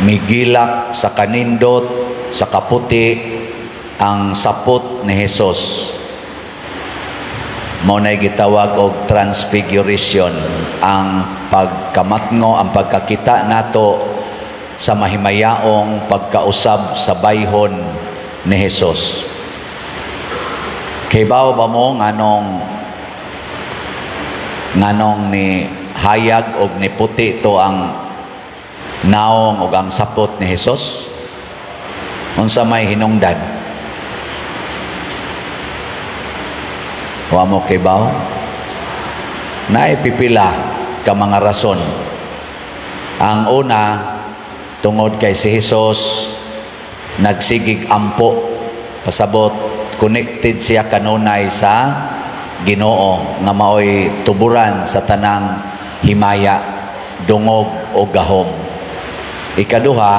Migilak sa kanindot, sa kaputi ang sapot ni Jesus. Mao nay gitawag og transfiguration, ang pagkamatngo, ang pagkakita nato sa mahimayaong pagkausab sa bayhon ni Jesus. Kibaw ba mo nganong ni hayag og ni puti to ang naong og ang sapot ni Jesus? Unsa may hinungdan? Wa mo kibaw? Naay pipila ka mga rason. Ang una, tungod kay si Jesus nagsigig ampo, pasabot connected siya kanunay sa Ginoo nga maoy tuburan sa tanang himaya, dungog o gahom. Ikaduha,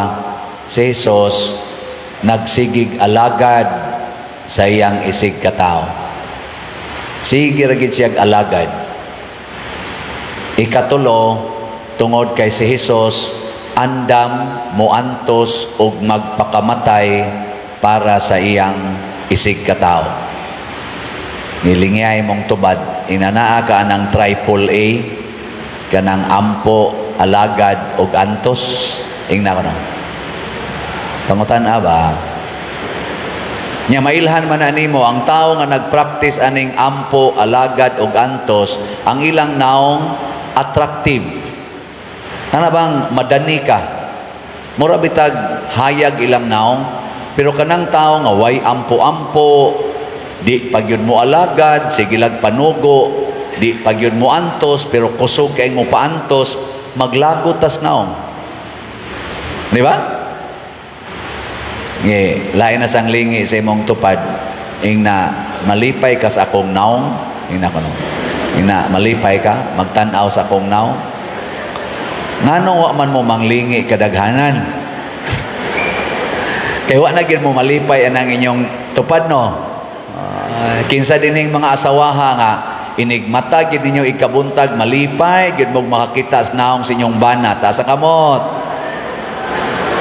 si Jesus nagsigig alagad sa iyang isig katao. Sige ra gid siyag alagad. Ikatulo, tungod kay si Jesus andam moantos og magpakamatay para sa iyang isig katao. Nilingiyay mong tubad, inanaa ka anang triple A, kanang ampo, alagad og antos. Ingna ko no. Pangutan-a ba? Nya mailhan man na nimo ang tao nga nagpractice aning ampo, alagad og antos, ang ilang naong attractive. Ana bang madani ka? Mura bitag hayag ilang naong, pero kanang tao nga way ampo-ampo, di pagyud mo alagad, sige lag panugo, di pagyud mo antos, pero kusog kay mo paantos, maglagot tas naong. Di ba? Nge, lain na sang lingi sa imong tupad, ing na malipay ka sa akong naong, ing na kuno. Ing na malipay ka, magtan-aw sa akong naong. Ngano wa man mo manglingi kadaghanan? Kay wa na gyud mo malipay anang inyong tupad, no? Kinsa dinhing mga asawaha nga inigmata gid ninyo ikabuntag, malipay gid mo makakita sa naong sa inyong bana, taas ang kamot.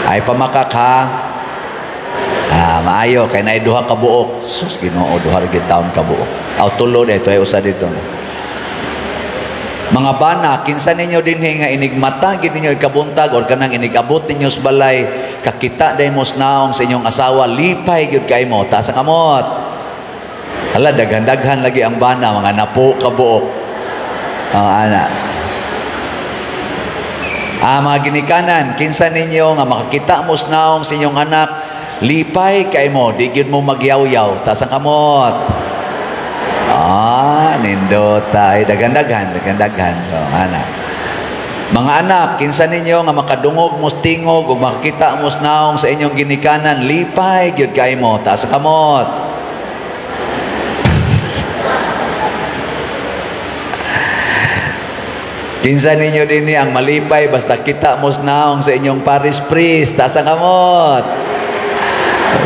Ay pamakak ha. Ah, maayo kay naay duha ka buok. Sus, Ginoo, duha ra gid taon ka buok. Aw, tulo dito ay usa dito. Mga bana, kinsa ninyo dinhi nga inigmata gid ninyo ikabuntag or kanang inigabot ninyo sa balay, kakita day mo sa naong sa inyong asawa, lipay gyud kay mo, taas ang kamot. Hala, daghan-daghan lagi ang bana, mga napo ka buok. Oh, ana. Ah, mga ginikanan, kinsa ninyo nga makakita mo sa naong sa inyong anak, lipay kay mo, di gyud mo magyaw-yaw, taas ang kamot. Ah, nindota. Ay, daghan-daghan, daghan-daghan. So, ana. Mga anak, kinsa ninyo nga makadungog mo tingog ug makakita mo sa naong sa inyong ginikanan, lipay gyud kay mo, taas ang kamot. Kinsa ninyo dinhi ang malipay basta kita mo sa naong sa inyong parish priest, taas ang kamot.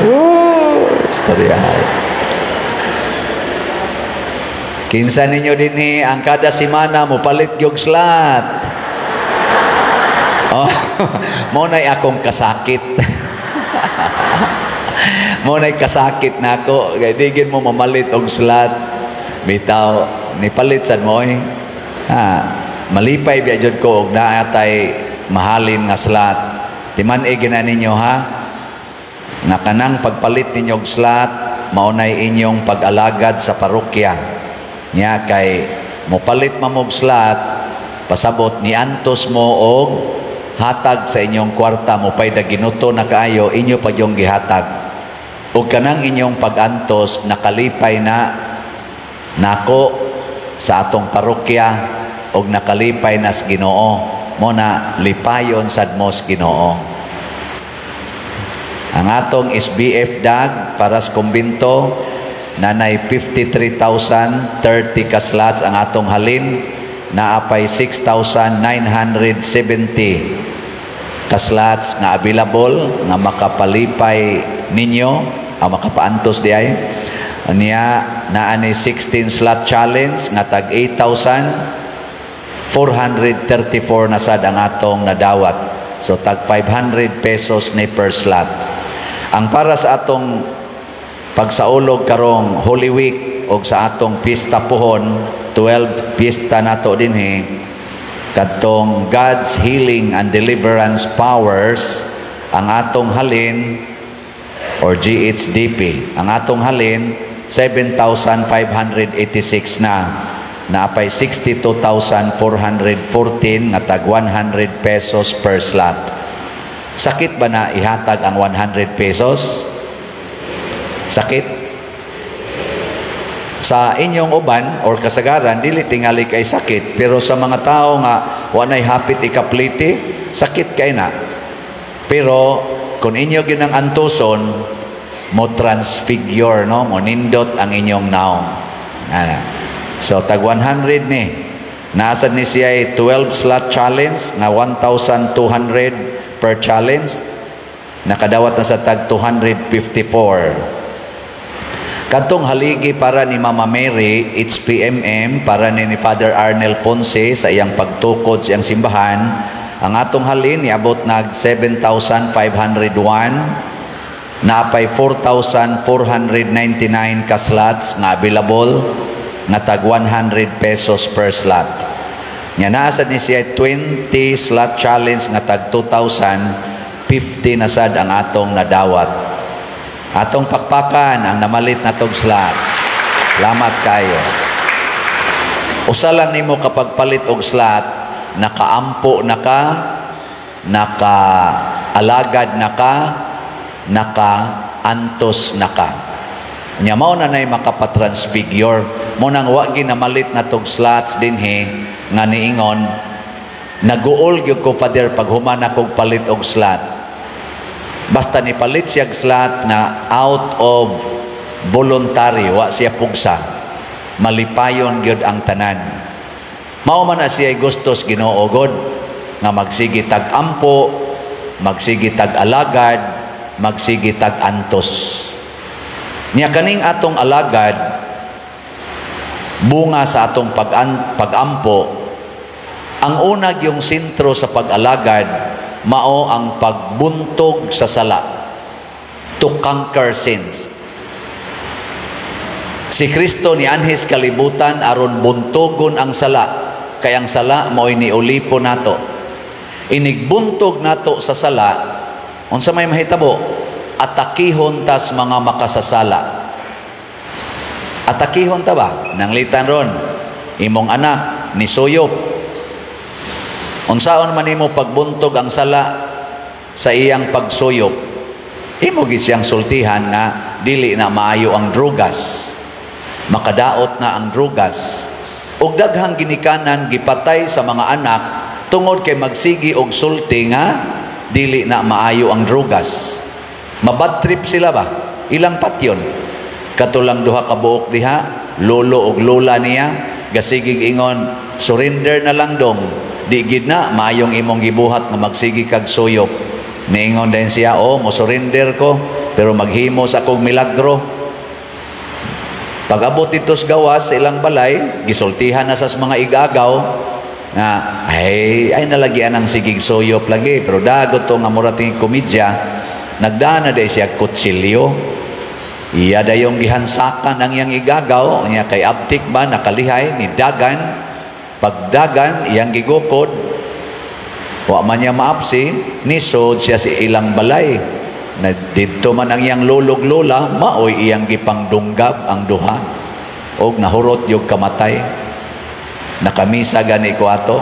Oh, istorya. Kinsa ninyo dinhi ang kada semana mopalit gyud slot? Oh, mo nay akong kasakit. Mo nay kasakit nako kay di gid mo mamalit og slot. Bitaw nipalit sad mo oy. Ha, malipay biya jud ko og naa tay mahalin nga slot. Timan-i gina ninyo ha. Nga kanang pagpalit ninyo og slot mao nay inyong pag-alagad sa parokya. Nya kay mopalit man og slot, pasabot niantos mo og hatag sa inyong kwarta, mopay da ginuto na kaayo inyo pag yung gihatag. Og kanang inyong pag-antos nakalipay na nako sa atong parokya og nakalipay na sa Ginoo. Mo na lipayon sad mo sa Ginoo. Ang atong SBF dag para sa kumbinto nanay 53,030 ka slots ang atong halin, naapay 6,970 ka slots nga available nga makapalipay ninyo, ang makapaantos di ay. Niya naa ni 16 slot challenge nga tag 8,434 na sad ang atong nadawat. So tag 500 pesos ni per slot. Ang para sa atong pagsaulog karong Holy Week og sa atong pista pohon, 12 pista nato dinhi, kadtong God's Healing and Deliverance Powers, ang atong halin or GHDP, ang atong halin 7,586 na, naapay 62,414 nga tag 100 pesos per slot. Sakit ba na ihatag ang 100 pesos? Sakit? Sa inyong uban or kasagaran, dili tingali kay sakit, pero sa mga tao nga wanay hapit ikapliti, sakit kay na. Pero kung inyo ginang antuson, mo transfigure, no, mo nindot ang inyong naong ana. So tag 100 ni. Naasad ni siya 12 slot challenge nga 1,200 per challenge, nakadawat na sa tag 254. Kadtong haligi para ni Mama Mary, HPMM, para ni Father Arnel Ponce sa iyang pagtukod sa iyang simbahan, ang atong halin niabot nag 7,501, naapay 4,499 ka slots nga available nga tag 100 pesos per slot. Nya naa sad ni siya 20 slot challenge nga tag 2,050 na sad ang atong nadawat. Atong pakpakan ang namalit na tog slots. Salamat kayo. Usa lang nimo kapag palit og slot, nakaampo na ka, nakaalagad na ka, nakaantos na ka. Nya mao na nay makapatransfigure. Mo nang wa ginamalit na tog slots dinhi nga niingon, "Naguol gyud ko, Father, pag human akong palit og slot." Basta ni palit siya slot na out of voluntary, wa siya pugsa, malipayon gyud ang tanan. Mao man na siya gustos Ginoo god nga magsige tag ampo, magsige tag alagad, magsige tag antos. Nya kaning atong alagad, bunga sa atong pag-ampo, ang una yung sentro sa pag-alagad mao ang pagbuntog sa sala, to conquer sins. Si Kristo nianhis kalibutan aron buntogon ang sala, kay ang sala mao'y niulipo nato. Inigbuntog nato sa sala, unsa may mahitabo? Atakihon tas mga makasasala. Atakihon ta ba? Nanglitan ron, imong anak nisuyop. Unsaon man nimo pagbuntog ang sala sa iyang pagsuyop? Imo gid siyang sultihan nga dili na maayo ang drugas. Makadaot na ang drugas. Ug daghang ginikanan gipatay sa mga anak tungod kay magsigi og sulti nga dili na maayo ang drugas. Mabad trip sila ba? Ilang patyon. Katulang duha ka buok diha, lolo og lola niya, gasigig ingon, "Surrender na lang dong. Di gid na maayong imong gibuhat nga magsigi kag suyop." Niingon din siya, "Oh, mo surrender ko, pero maghimo sa akong milagro." Pag-abot dito sa gawas sa ilang balay, gisultihan na sa mga igagaw nga ay nalagian ang sigig suyop lagi, pero dagot to nga mura tingin komedya, nagdana day siya kutsilyo. Iya dayong gihansakan ang iyang igagaw niya kay abtik ba nakalihay ni dagan. Pagdagan iyang gigukod, wa man niya maapsi, nisod siya si ilang balay na didto man ang iyang lolog lola, maoy iyang gipangdunggab ang duha og nahurot yung kamatay. Nakamisa gani ko ato.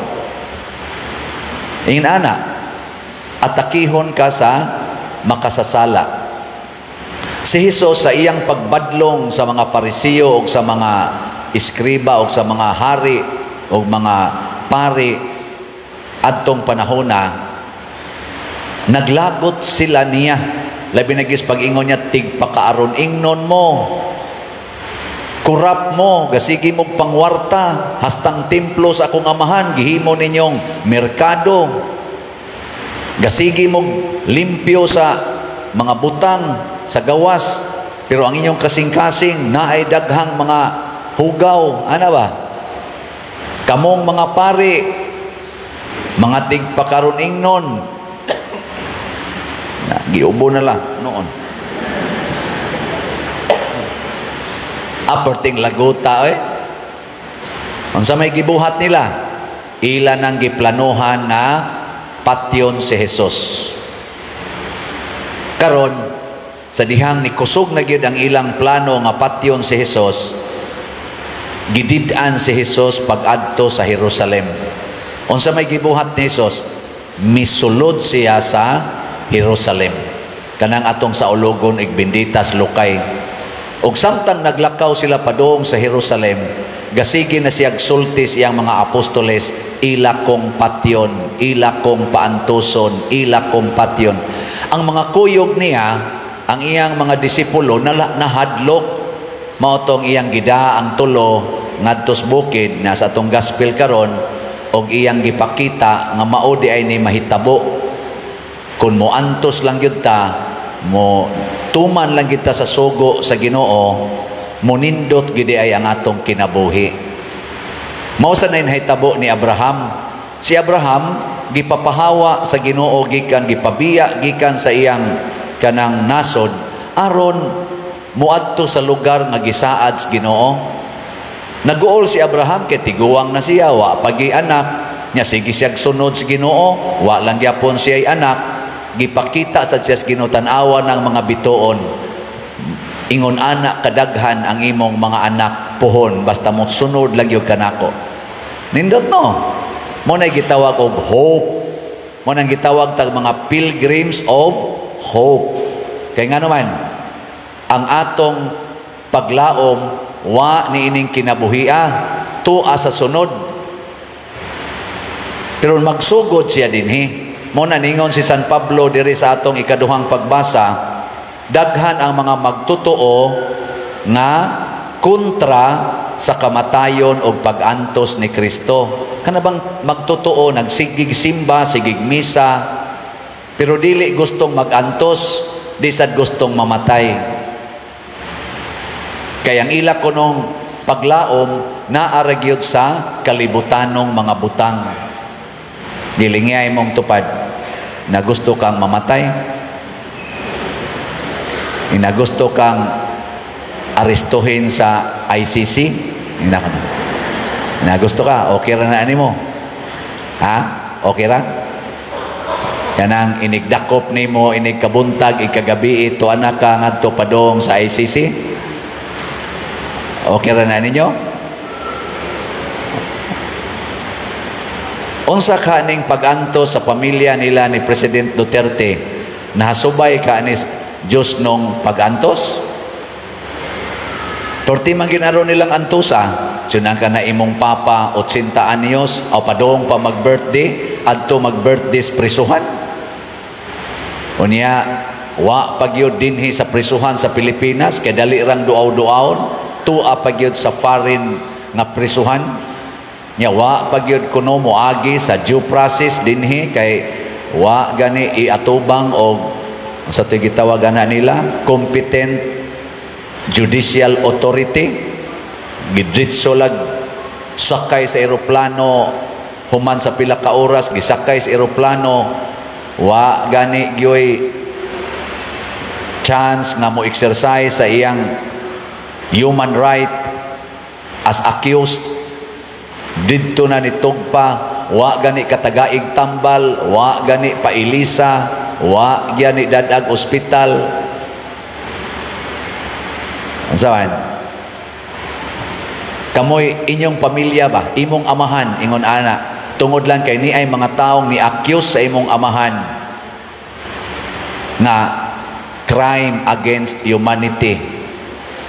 Inana, atakihon ka sa makasasala. Si Hesus sa iyang pagbadlong sa mga Farisiyo o sa mga eskriba o sa mga hari o mga pari adtong panahona, naglagot sila niya. Labi na gis pag-ingon niya, "Tigpakaaron ingnon mo. Kurap mo, gasigi mong pangwarta, hastang templo sa akong amahan, gihimo ninyong merkado. Gasigi mong limpyo sa mga butang, sa gawas, pero ang inyong kasing-kasing, naay daghang mga hugaw." Ana ba? "Kamong mga pari, mga tigpakaron ingnon, Giubo na lang noon. Aperting laguta eh. Unsa may gibuhat nila? Ila nang giplanuhan nga patyon si Jesus. Karon sa dihang ni kusog na gyud ang ilang plano nga patyon si Jesus, gidid-an si Jesus pag-adto sa Jerusalem. Unsa may gibuhat ni Jesus? Misulod siya sa Jerusalem. Kanang atong sa ulogon igbinditas lukay. Og samtang naglakaw sila padung sa Jerusalem, gasige na siya sulti siyang mga apostoles, ila kong patyon, ila kong paantuson, ila kong patyon. Ang mga kuyog niya, ang iyang mga disipulo nahadlok. Mao tong iyang gida ang tulo ngadtos bukid na sa atong gospel karon, og iyang gipakita nga mao di ay ni mahitabo kun moantos lang gyud ta, mo tuman lang gyud ta sa sugo sa Ginoo, monindot gyud ay ang atong kinabuhi. Mao sa nay nahitabo ni Abraham. Si Abraham gipapahawa sa Ginoo gikan, gipabiya gikan sa iyang kanang nasod aron moadto sa lugar nga gisaad sa Ginoo. Naguol si Abraham kay tiguang na siya, wa pagi anak nya, sige siyag sunod sa Ginoo, wa lang gyapon siya anak. Gipakita sa siya sa Ginoo, tan-awa ng mga bituon, ingon anak kadaghan ang imong mga anak puhon, basta mo sunod lang gyud kanako. Nindot no? Mo na gitawag og hope. Mo nang gitawag tag mga pilgrims of hope. Kay ngano man ang atong paglaom wa niining kinabuhia, tua sa sunod. Pero magsugod siya dinhi. Mo na ningon si San Pablo diri sa atong ikaduhang pagbasa, daghan ang mga magtotoo nga kontra sa kamatayon o pag-antos ni Kristo. Kana bang magtotoo, nagsigig simba, sigig misa, pero dili gustong mag-antos, di sad gustong mamatay. Kaya ang ila kunong paglaom naa ra gyud sa kalibutanong mga butang. Gilingay mong tupad na gusto kang mamatay, na gusto kang arestuhin sa ICC, na ka na. Na gusto ka, okay ra na animo. Ha? Okay ra? Kanang inigdakop nimo, inigkabuntag, ikagabi, ito anak ka ngadto padong sa ICC. Okay ra na ninyo? Unsa ka ning pag-antos sa pamilya nila ni President Duterte? Nahasubay ka ni Diyos nung pag-antos? Torti man ginaro nilang antosa, sunan ka na imong papa 80 anyos o padong pa mag-birthday, adto mag-birthday sa prisuhan. Unya, wa pagyud dinhi sa prisuhan sa Pilipinas kay dali rang duaw-duawon, tua pagyud sa foreign nga prisuhan. Nya wa pagyud kuno moagi sa due process dinhi kay wa gani iatubang og sa to'y gitawag ana nila competent judicial authority. Gidritso lag sakay sa eroplano, human sa pila ka oras gisakay sa eroplano, wa gani gyoy chance nga mo exercise sa iyang human right as accused. Didto na ni tugpa, wa gani katagaig tambal, wa gani pailisa, wa gani dadag ospital. Unsa man? Kamoy inyong pamilya ba, imong amahan, ingon ana, tungod lang kay ni ay mga taong ni-accuse sa imong amahan nga crime against humanity,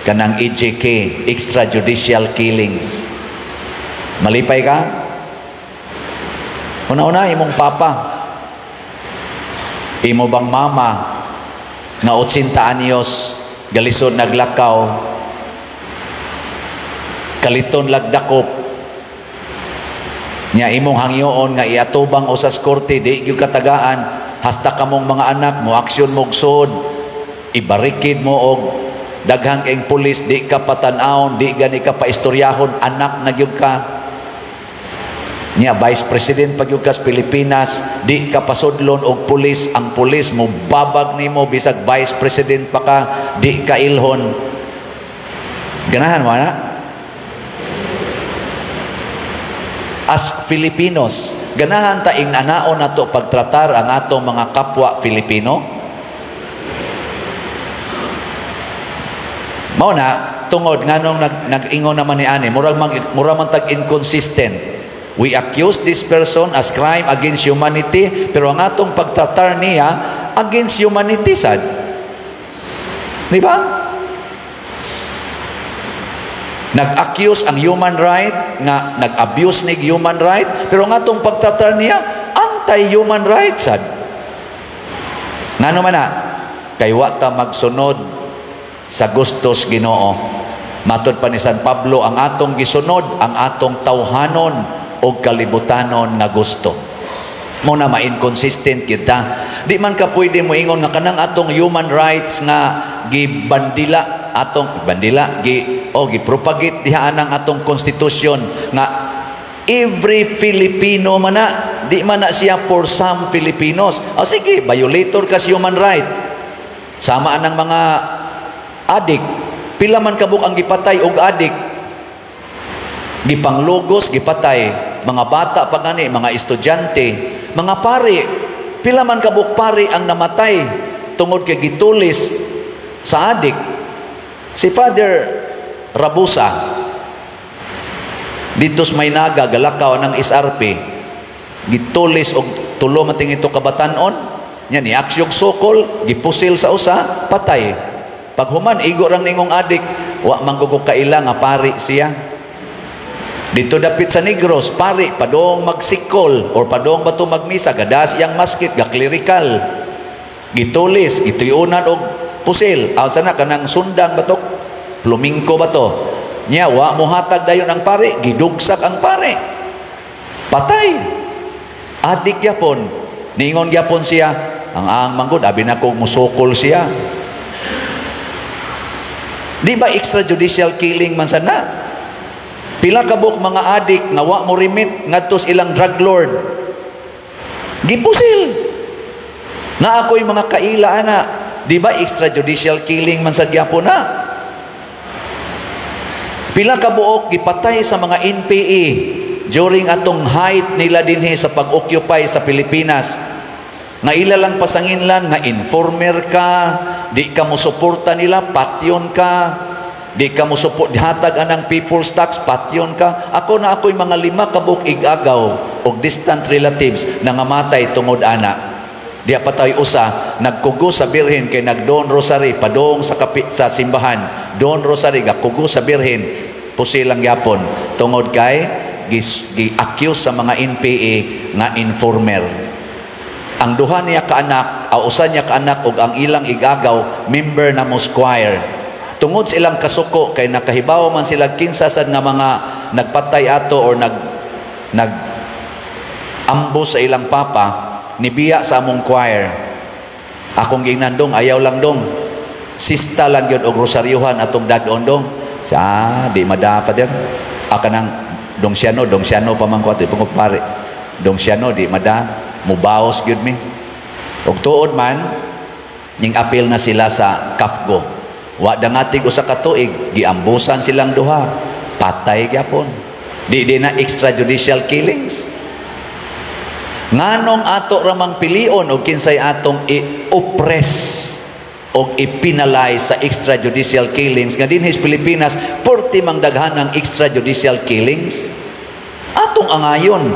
kanang EJK, extrajudicial killings. Malipay ka? Una-una, imong papa, imo bang mama nga 80 anyos galisod naglakaw, kaliton lagdakop nya, imong hangyoon nga iatubang usas korte, di gyud katagaan, hasta kamong mga anak mo aksyon mo sud, ibarikid mo og daghang kayong pulis, di ka patan-awon, di gani ka paistoryahon, anak na gyud ka. Nya Vice President pag kas Pilipinas, di ka pasudlon og pulis, ang pulis mo babag nimo bisag Vice President pa ka, di ka ilhon. Ganahan mo na? As Filipinos, ganahan ta ing anaon nato pagtratar ang atong mga kapwa Filipino? Mao na tungod nganong nag-ingon naman ni ani, murag man tag inconsistent. We accuse this person as crime against humanity, pero ang atong pagtratar niya against humanity sad. Di ba? Nag-accuse ang human right, nga nag-abuse ni human right, pero ang atong pagtratar niya anti-human right sad. Ngano man na? Kay wa ta magsunod sa gustos Ginoo. Matod pa ni San Pablo, ang atong gisunod, ang atong tawhanon o kalibutanon nga gusto. Mo na ma-inconsistent kita. Di man ka pwede mo ingon nga kanang atong human rights nga gibandila atong bandila gi o gipropagate diha anang atong konstitusyon nga every Filipino man na, di man na siya for some Filipinos. O sige, violator ka sa human right. Sama anang mga adik. Pila man kabuk ang gipatay og adik. Gipanglugos, gipatay. Mga bata pa gani, mga estudyante, mga pari. Pila man kabuk pari ang namatay tungod kay gitulis sa adik. Si Father Rabusa dito sa Maynaga, galakaw ng SRP, gitulis og tulo mating ito kabatanon nya ni aksyog sokol, gipusil sa usa, patay. Paghuman igo rang ningong adik, wa man ko kaila nga pari siya. Dito dapit sa Negros, pari padong magsikol or padong bato magmisa, gadas iyang maskit, ga-clerical. Gitulis, gituyunan og pusil. Aw sana kanang sundang batok, plumingko bato. Nya wa mohatag dayon ang pari, gidugsak ang pari. Patay. Adik gyapon. Ningon gyapon siya, ang manggod abi na ko musukol siya. Di ba extrajudicial killing man sana? Pila kabuk mga adik nga wa mo remit ngadto sa ilang drug lord. Gipusil. Na ako'y mga kaila ana. Di ba extrajudicial killing man sad gyapon na? Pila kabuok gipatay sa mga NPA during atong height nila dinhi sa pag-occupy sa Pilipinas. Nga ila lang pasanginlan nga informer ka, di ka mo suporta nila, patyon ka. Di ka mo support, hatag anang people's tax, patyon ka. Ako na ako'y mga 5 kabuk igagaw og distant relatives nangamatay tungod ana. Di pa tayo usa nagkugo sa birhen kay nagdon rosary padong sa sa simbahan. Don rosary gakugo sa birhen, pusilang gyapon tungod kay gi-accuse sa mga NPA nga informer. Ang duha niya kaanak, o usa niya kaanak og ang ilang igagaw member na mos choir. Tungod sa ilang kasuko kay nakahibaw man sila kinsa sad nga mga nagpatay ato or nag nag ambos sa ilang papa, nibiya sa among choir. Akong gingnan dong, ayaw lang dong. Sista lang yun og rosaryuhan atong dadon dong. Sa di mada father. Kanang dong siyano pa man ko ato pare. Dong siyano di mada mubaos gyud mi. Og tuod man ning apil na sila sa CAFGO. Wa dangatig usa ka tuig, giambusan silang duha, patay gyapon. Di di na extrajudicial killings. Nganong ato ramang pilion og kinsay atong i-oppress og i-penalize sa extrajudicial killings nga dinhi sa Pilipinas porti mang daghan ang extrajudicial killings? Atong angayon.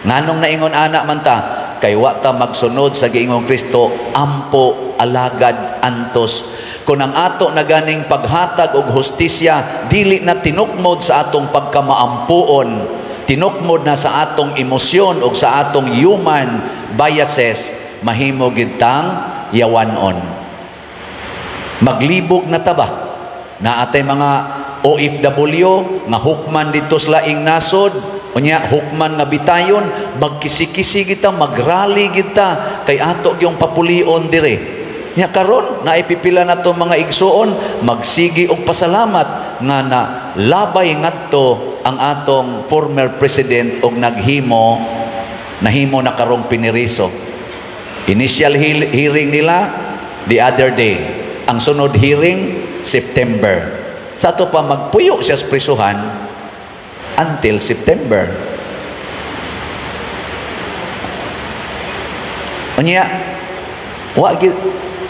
Nganong naingon ana man ta? Kay wa ta magsunod sa giingong Kristo, ampo, alagad, antos. Kung ang ato na ganing paghatag og hustisya dili na tinukmod sa atong pagkamaampuon, tinukmod na sa atong emosyon o sa atong human biases, mahimo gid tang yawanon. Maglibog na ta ba? Na atay mga OFW nga hukman dito sa laing nasod, unya hukman nga bitayon, magkisi-kisi kita, magrally kita kay ato gyung papulion dire. Nya karon naipipila na to mga igsuon, magsigi og pasalamat nga na labay ngadto ang atong former president og naghimo, nahimo na karong piniriso. Initial hearing nila the other day. Ang sunod hearing, September. Sa ato pa magpuyo siya sa prisuhan until September. Unya, wa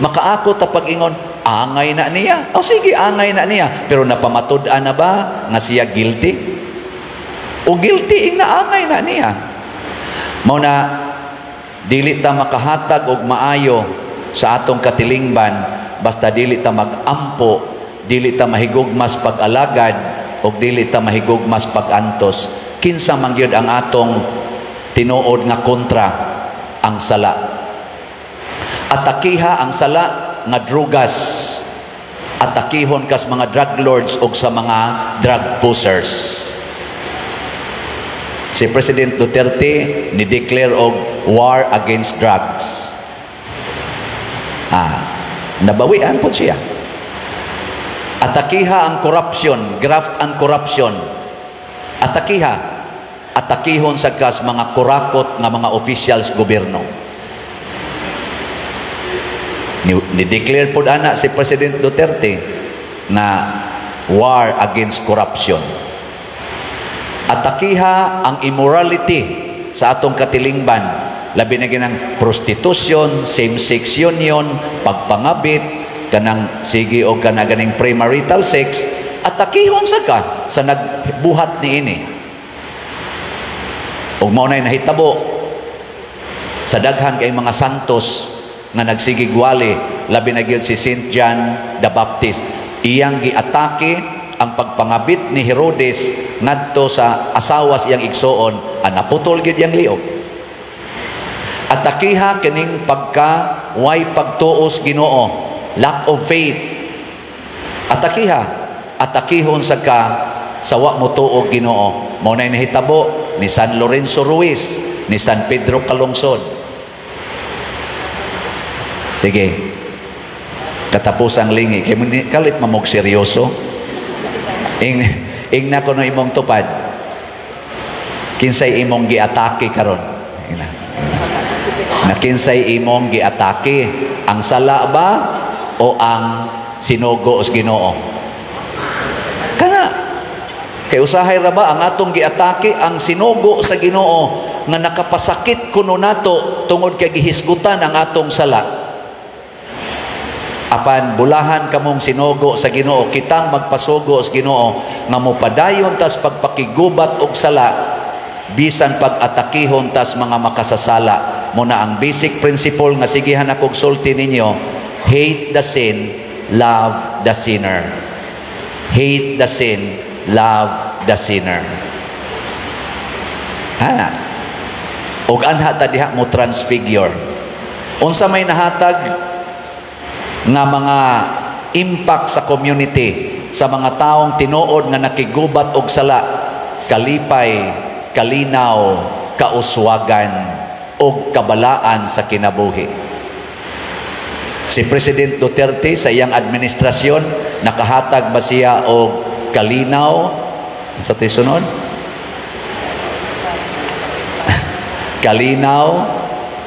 makaako ta pag-ingon, angay na niya. O sige, angay na niya. Pero napamatud-an na ba nga siya guilty? O guilty ing naangay na niya. Mao na dili ta makahatag og maayo sa atong katilingban basta dili ta mag-ampo, dili ta mahigugmas pag-alagad, og dili ta mahigugmas pag-antos. Kinsa man gyud ang atong tinuod nga kontra? Ang sala. Atakiha ang sala nga drugas. Atakihon kas mga drug lords og sa mga drug pushers. Si President Duterte ni-declare og war against drugs. Nabawian po siya. Atakiha ang corruption, graft and corruption. Atakiha, atakihon sa kas mga kurakot nga mga officials gobyerno. Ni-declare po ana si President Duterte na war against corruption. Atakiha ang immorality sa atong katilingban, labi na ginang prostitution, same-sex union, pagpangabit, kanang sige o kana ganing premarital sex, atakihon sa ka sa nagbuhat niini. Ug mao nay nahitabo sa daghan kay mga santos nga nagsigigwali, labi na gyud si Saint John the Baptist. Iyang giatake ang pagpangabit ni Herodes ngadto sa asawa siyang igsoon, naputol gyud iyang liog. Atakiha kining pagka way pagtuos Ginoo, lack of faith. Atakiha, atakihon sa ka sa wa mo tuo Ginoo. Mao nay nahitabo ni San Lorenzo Ruiz, ni San Pedro Calungsod. Sige. Katapusang lingi kay kalit mamog seryoso. Ing na kuno imong tupad. Kinsay imong giatake karon? Na kinsay imong giatake, ang sala ba o ang sinugo sa Ginoo? Kana kay usahay ra ba ang atong giatake ang sinugo sa Ginoo nga nakapasakit kuno nato tungod kay gihisgutan ang atong sala. Apan bulahan kamong sinugo sa Ginoo, kitang magpasugo sa Ginoo nga mopadayon tas pagpakigubat og sala bisan pag-atakihon tas mga makasasala. Muna ang basic principle nga sigihan akong sulti ninyo, hate the sin, love the sinner. Hate the sin, love the sinner. Ha? Og anha ta diha mo transfigure. Unsa may nahatag nga mga impact sa community sa mga taong tinuod nga nakigubat og sala? Kalipay, kalinaw, kauswagan og kabalaan sa kinabuhi. Si President Duterte sa iyang administrasyon, nakahatag ba siya og kalinaw sa tisunod? Kalinaw,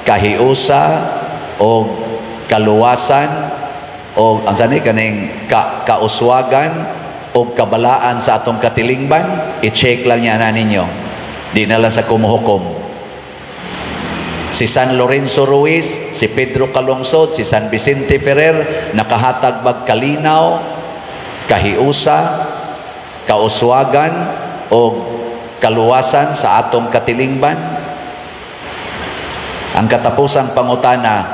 kahiusa og kaluwasan o ang sani kaning kauswagan o kabalaan sa atong katilingban? I-check lang niya na ninyo. Di na lang sa kumuhukom. Si San Lorenzo Ruiz, si Pedro Calungsod, si San Vicente Ferrer, nakahatag bag kalinaw, kahiusa, kauswagan o kaluwasan sa atong katilingban? Ang katapusang pangutana,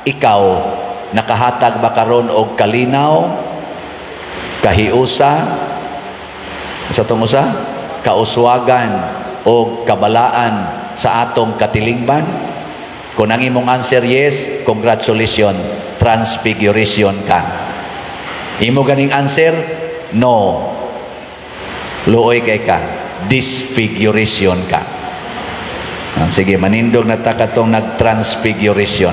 ikaw, nakahatag ba karon og kalinaw, kahiusa, sa atong usa, kauswagan o kabalaan sa atong katilingban? Kung ang imong answer yes, congratulations, transfiguration ka. Imo ganing answer no, luoy kay ka, disfiguration ka. Sige, manindog na ta katong nag-transfiguration.